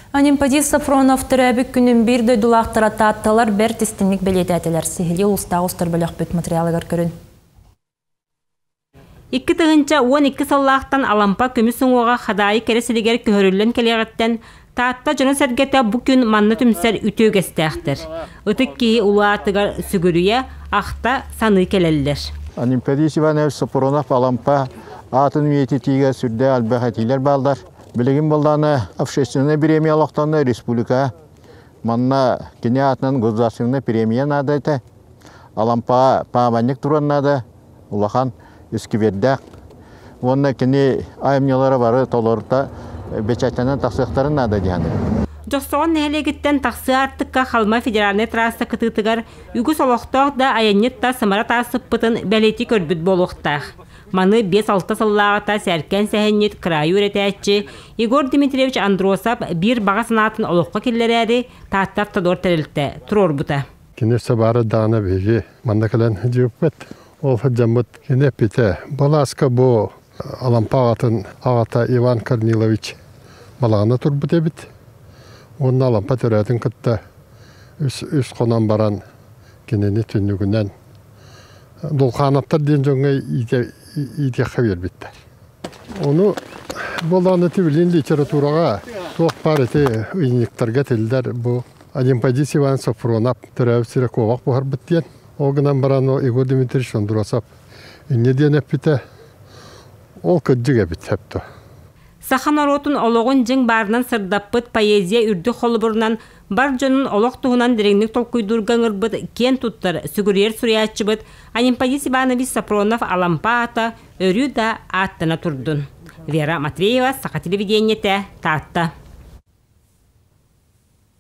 Анемподист Софронов төрөөбүт күнүн биир дойдулаахтара таатталар бэрт истиҥник бэлиэтээтилэр. Сиһилии улуустааҕы устар бөлөхпүт материалыгар көрүн. 2012 сыллаахтан Алампа көмүс уҥуоҕа Хадаайы кэрэ сиригэр көһөрүллэн кэлиэҕиттэн Таатта дьоно-сэргэтэ бу күн манна түмсэр үтүө үгэстээхтэр. Ытык киһи улуу аатыгар сүгүрүйэ, ахта, саныы кэлэллэр. Анемподист Иванович Сопронов Алампа аатын үйэтитиигэ сүрдээх элбэх этиилэр бааллар. Билигин буоллаҕына общественнай премия олохтонно республика. Манна кини аатынан государственнай премия наада этэ. Алампаҕа пааманньык туруон наада, улахан искибиэрдээх. Уонна кини айымньылара бары толорута бэчээттэнэн тахсыахтарын наада дии саныыбын. Дьохсоҕон нэһилиэгиттэн тахсыы аартыкка Халыма федеральнай трасса кытыытыгар үгүс олохтоох да айанньыт да сымара таас сыппытын бэлиэтии көрбүт буолуохтаах. Маны 5-6 сыллааҕыта сээркээн сэһэнньит, кыраайы үөрэтээччи Егор Дмитриевич Андросов биир баҕа санаатын олоххо киллэрээри Таатта Автодор тэрилтэ туруорбута. Кини өссө баара даҕаны биһиги манна кэлэн сылдьыбыппыт. Ол сылдьаммыт кини эппитэ, Балааска бу Алампа аҕатын аҕата Иван Корнилович балаҕана турбут эбит. Уонна Алампа төрөөтүн кытта үс, үс хонон баран кинини түннүгүнэн Дулханаптар диэн дьоҥҥо иитиэххэ биэрбиттэр. Ону буоллаҕына билин литератураҕа туох баар ити ыйынньыктарга этиллэр бу Анемподист Иван Софронов төрөөбүт сирэ куобах буһарбыт диэн. Ол гынан баран ол Егор Дмитриевич Андросов инньэ диэн эппитэ ол кырдьык эбит сөптө. Саха норуотун олоҕун дьиҥ баарынан сырдаппыт поэзия үрдүк холобурунан бар дьонун олох туһунан дириҥник толкуйдуурга ыҥырбыт киэн туттар, сүгүрүйэр суруйааччыбыт Анемподист Иванович Сапронов Алампа аата өрүү да ааттана турдун. Вера Матвеева, Саха телевидениетэ, Таатта.